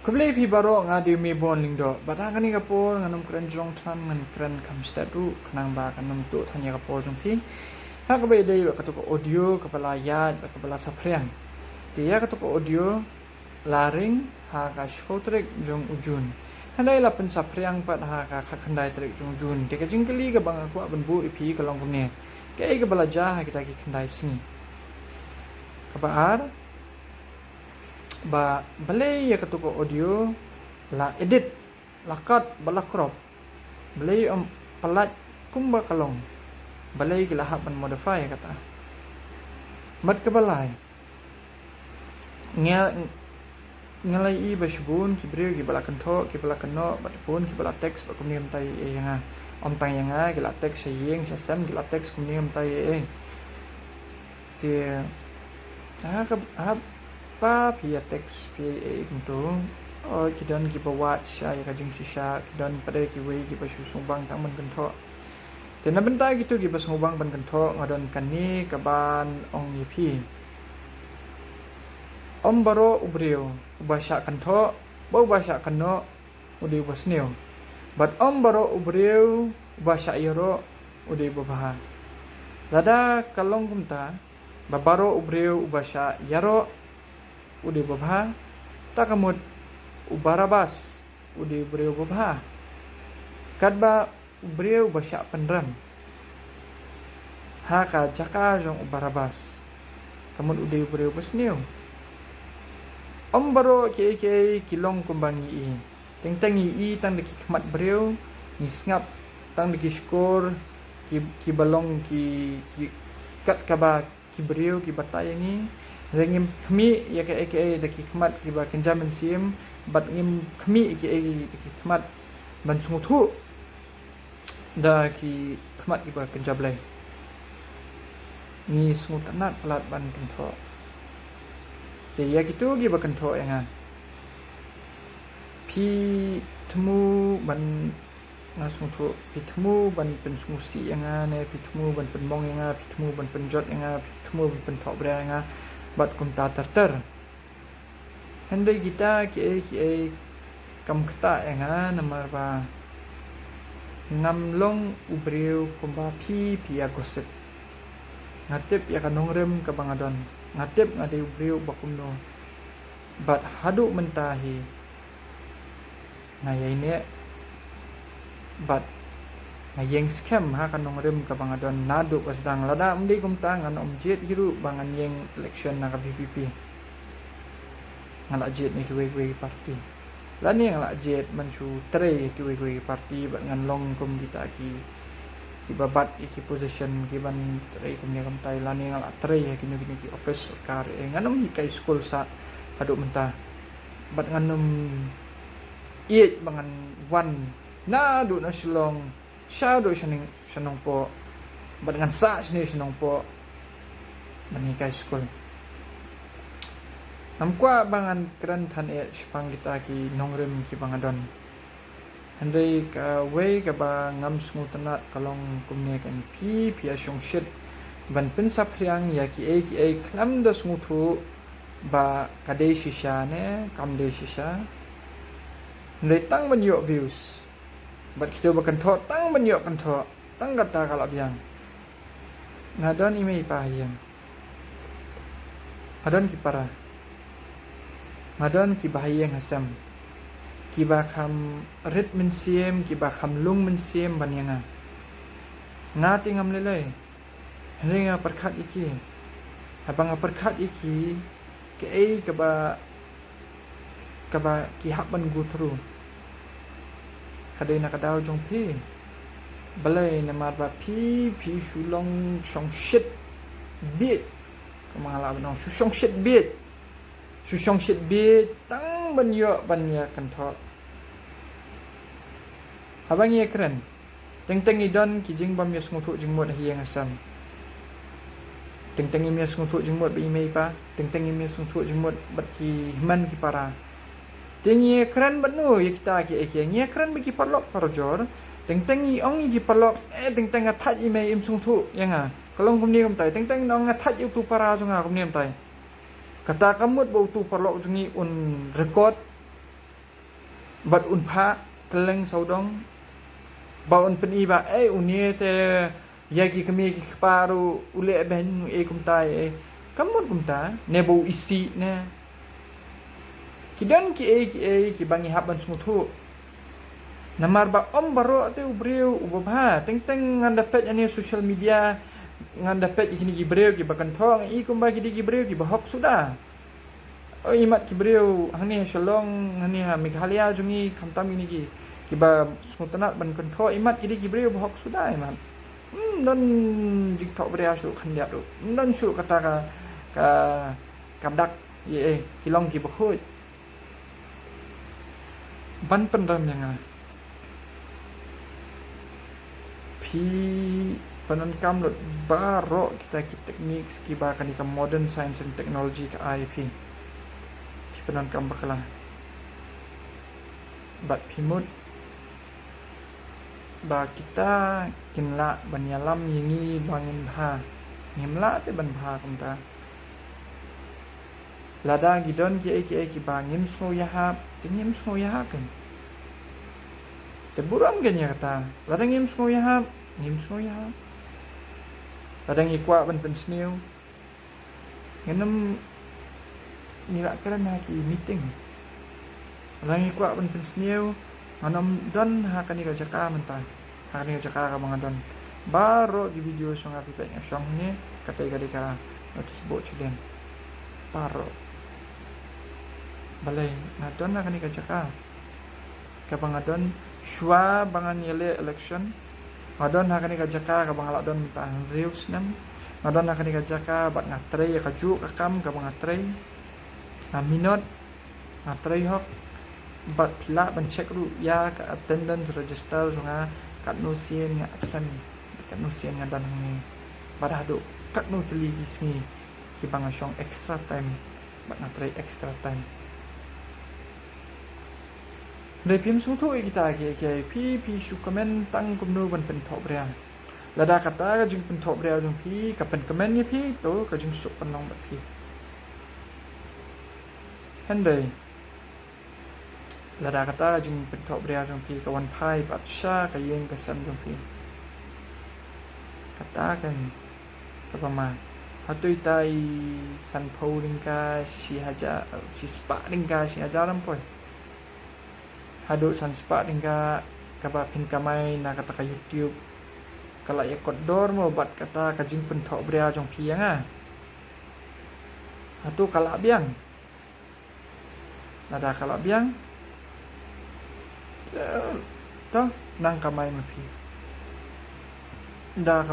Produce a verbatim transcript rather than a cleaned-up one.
Khublei phi baroh, nga dei u Mebon Lyngdoh. Bad ha kane ka por ngan ym kren jrong than, ngan kren kham stet ruh khnang ba kan ym tuh than ïa ka por jong phi. Ha kaba ïadei bad kato ka audio kaba la ïaid bad kaba la saphriang. Te ïa kato ka audio la ring ha ka shiphew tarik jong u Jun. Hynrei la pynsaphriang pat ha ka khatkhyndai tarik jong u Jun. Te ka jingkylli kaba nga kwah ban buh ïa phi ka long kumne: kaei kaba la jia ha kita ki khyndai sngi? Kaba ar, ba balei ïa kato ka audio la edit, la cut bad la crop? Balei ym pyllait kumba ka long? Balei ki la hap ban modify ïa kata? Bad kaba lai, nga, nga la ïohi ba shibun ki briew kiba la kynthoh, kiba la kynnoh, bad bun kiba la text bad kumne kumtai ïa nga. Ym tang ïa nga, ki la text sha ïing sha sem, ki la text kumne kumtai ïa. Te ha ka, ha ba phi ïa text phi ïa kumtu, o, ki don kiba wad shisha ïa ka jingshisha, ki don pat de kiwei kiba shu sngewbang tang ban kynthoh. Te na bynta kito kiba sngewbang ban kynthoh, nga don kane kaban ong ïa phi: ym baroh u briew uba shah kynthoh bad uba shah kynnoh u dei uba sniew. Bad ym baroh u briew uba shah ïaroh u dei uba bha. Lada ka long kumta, ba baroh u briew uba shah ïaroh u dei uba bha, ta ka mut u Barabas u dei u briew uba bha. Katba u briew uba shah pynrem ha ka jaka jong u Barabas, ka mut u dei u briew uba sniew. Ym baroh kiei kiei ki long kumba ngi i. Teng teng ngi i tang da ki khmat briew, ngi sngap tang da ki shkor ki, kiba long ki, ki kat kaba ki briew ki batai ïa ngi. Hynrei ngim khmih ïa kaei kaei da ki khmat kiba kynja mynsiem, bad ngim khmih ïa kaei da ki khmat ban sngewthuh da ki khmat kiba kynja Blei. Ngi sngewtynnat palat ban kynthoh. Te ïa kito kiba kynthoh ïa nga, phi thmu ban, nga sngewthuh, phi thmu ban pynsngewsih ïa nga, ne phi thmu ban pynmong ïa nga, phi thmu ban pynjot ïa nga, phi thmu ban pynthohbria ïa nga bad kumta ter ter. Hynrei kita kiei kiei kam ktah ïa nga, namar ba ngam long u briew kumba phi, phi ïa gossip. Nga tip ïa ka nongrim kaba nga don. Nga tip nga dei u briew ba kumno. Bad haduh mynta hi nga ïaineh bad nga ïeng skhem ha ka nongrim kaba nga don naduh ba sdang. Lada ym dei kumta, ngan ym jied hi ruh ba ngan ïeng election na ka V P P. Nga la jied na kiwei kiwei ki party. Lane nga la jied ban shu trei ha kiwei kiwei ki party bad ngan long kum kita ki, kiba bat ïa ki position kiban trei kumne kumtai. Lane nga la trei ha kino kino ki office sorkar, eh, ngan ym hikai skul sah haduh mynta. Bad ngan ym ïeit ba ngan wan naduh na Shillong shaduh sha Nongpoh, bad ngan sah shane sha Nongpoh ban hikai skul. Ngam kwah ba ngan kren than eh shaphang kita ki nongrim kiba nga don. Hynrei kawei kaba ngam sngewtynnat ka long kumne, kan phi, phi ïa shongshit ban pynsaphriang ïa kiei kiei khlem da sngewthuh ba ka dei shisha ne kam dei shisha. Hynrei tang ban ïoh views. Bad kito ba kynthoh tang ban ïoh kynthoh, tang kata ka la biang. Nga don i mei i pa ha ïing. Nga don ki para. Nga don kiba ha ïing ha sem, kiba kham rit mynsiem, kiba kham lung mynsiem ban ïa nga. Nga te ngam lei lei. Hynrei nga pyrkhat ïa ki. Haba nga pyrkhat ïa ki, kaei kaba, kaba ki hap ban go through, ka dei na ka daw jong phi. Balei? Namar ba phi, phi shu long shongshit bieit. Kumba nga la ban ong, shu shongshit bieit. Shu shongshit bieit tang ban ïoh ban ïa kynthoh. Haba ngi ïa kren, teng teng i don ki jingbym ïa sngewthuh jingmut ha ïing ha sem. Teng teng im ïa sngewthuh jingmut bad i mei i pa, teng teng im ïa sngewthuh jingmut bad ki hynmen ki para. Te ngi ïa kren bad no ïa kita kiei kiei? Ngi ïa kren bad ki paralok parajor. Teng teng ngi ong ïa ki paralok, eh, teng teng nga thait i mei, im sngewthuh ïa nga. Ka long kumne kumtai. Teng teng nga ong nga thait ïa utu para jong nga, kumne kumtai. Kata ka mut ba utu paralok jong ngi un record, Bad un phah kylleng sawdong. Bad un pyni ba, eh, une te ïa ki kmie ki kpa ruh u leh beiñ, u e kumta, eh. Kam mut kumta, ne ba u isih ne. Ki don kiei kiei kiba ngi hap ban sngewthuh. Namar ba ym baroh te u briew uba bha. Teng teng ngan da peit ha ne social media, ngan da peit ïa kine ki briew kiba kynthoh, nga i kumba ki dei ki briew kiba hok suda. O, imat ki briew hangne ha Shillong, hangne ha Meghalaya jong ngi, khamtam kine ki, kiba sngewtynnat ban kynthoh, imat ki dei ki briew ba hok suda, imat. Hmm, don jingthoh bria shuh khyndiat ruh. Don shuh kata ka, ka, ka dak, ïa, eh, ki long kiba khuid. Ban pynrem ïa nga. Phi pyndonkam lut baroh kita ki techniques kiba kane ka modern science and technology ka ai ïa phi. Phi pyndonkam bakla. Bad phi mut ba kita kin lah ban ïalam ïa ngi ba ngin bha. Ngim lah te ban bha kumta. Lada ngi don kiei kiei kiba ngim sngew ïahap, te ngim sngew ïahap kein. Te burom kein ïa kata. Lada ngim sngew ïahap, ngim sngew ïahap. Lada ngi kwah ban pynsniew, ngin ym, ngi lah kren ha ki meeting. Lada ngi kwah ban pynsniew, ngan ym don ha kane ka jaka mynta. Ha kane ka jaka kaba nga don. Baroh ki video jong nga phi peit nga shong hangne, kata ka dei ka notice board shadien. Baroh. Balei nga don ha kane ka jaka kaba nga don shuwa ba ngan ïaleh election. Nga don ha kane ka jaka kaba nga la don mynta hynriew snem. Nga don ha kane ka jaka bad nga trei ïa kajuh ka kam kaba nga trei. Nga minot, nga trei hok, bad phi lah ban check ruh ïa ka attendance register jong nga, katno sien nga absent, katno sien nga don hangne. Bad haduh katno tylli ki sngi kiba nga shong extra time bad nga trei extra time. Dei phim sngewthuh ïa kita kiei kiei, phi, phi shu comment tang kumno ban pynthoh bria. Lada kata ka jingpynthoh bria jong phi ka pynkmen ïa phi, to ka jingsuk kan long bad phi. Hynrei lada kata ka jingpynthoh bria jong phi ka wan phai bad sha ka ïing ka sem jong phi, kata kan kaba ma. Hato ita i sanphew tyngka, shi hajar, shispah tyngka, shi hajar em poi. Haduh sanspah tyngka kaba phin kamai na kata ka YouTube, ka la ïakot dor mo bad kata ka jingpynthoh bria jong phi ïa nga? Hato ka la biang? Lada ka la biang, eh, to nang kamai ma phi. Da ka